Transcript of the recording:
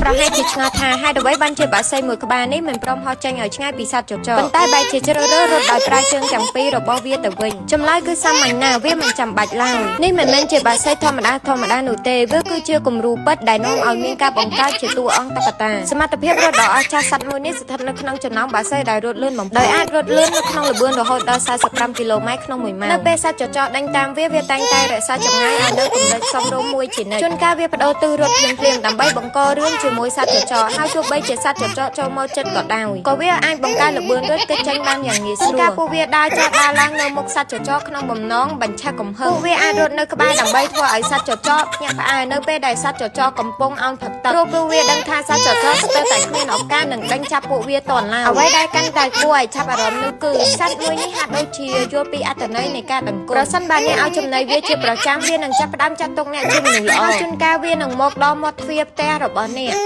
ប្រហែលជាឆ្ងល់ថាហេតុអ្វីបានជាបក្សីមួយក្បាលនេះមិនព្រមហោះចេញឲ្យឆ្ងាយពីសត្វចចកប៉ុន្តែបែរជាជ្រើសរើសរត់ដោយប្រើជើងទាំងពីររបស់វាទៅវិញចម្លើយគឺសាមញ្ញណាស់វាមិនចាំបាច់ឡើយនេះមិនមែនជាបក្សីធម្មតាធម្មតានោះទេវាគឺជាគំរូពិតដែលនាំឲ្យមានការបង្កើតជាតួអង្គតុក្កតាសមត្ថភាពរត់ដ៏អស្ចារ្យសត្វមួយនេះស្ថិតនៅក្នុងចំណោមបក្សីដែលរត់លឿនបំផុតដោយអាចរត់លឿននៅក្នុងល្បឿនរហូតដល់45គីឡូម៉ែត្រក្នុងមួយម៉ោងនៅពេលសត្វចចកដេញតាមវាវាតែងតែរក្សាចម្ងាយឲ្យនៅកម្រិតសមរម្យមួយជានិច្ចជួនកាលវាបដូរទិសរត់ភ្លាមៗដើម្បីបង្ករឿងជាមួយសត្វចចកហើយទោះបីជាសត្វចចកចូលមកជិតក៏ដោយក៏វាអាចបង្កើតល្បឿនរត់គេចចេញបានយ៉ាងងាយស្រួលជួនកាលពួកវាដើរចុះដើរឡើងនៅមុខសត្វចចកក្នុងបំណងបញ្ឆេះកំហឹងពួកវាអាចរត់នៅក្បែរដើម្បីធ្វើឲ្យសត្វចចកភ្ញាក់ផ្អើលនៅពេលដែលសត្វចចកកំពុងអោនផឹកទឹកព្រោះពួកវាដឹងថាសត្វចចកស្ទើរតែគ្មានឱកាសនឹងដេញចាប់ពួកវាទាន់ឡើយអ្វីដែលកាន់តែគួរឲ្យចាប់អារម្មណ៍នោះគឺសត្វមួយនេះហាក់ដូចជាយល់ពីអត្ថន័យនៃការដង្គោលប្រសិនបើអ្នកឲ្យចំណីវាជាប្រចាំវានឹងចាប់ផ្ដើមចាត់ទុកអ្នកជាមនុស្សល្អហើយជួនកាលវានឹងមកដល់មាត់ទ្វារផ្ទះរបស់អ្នក។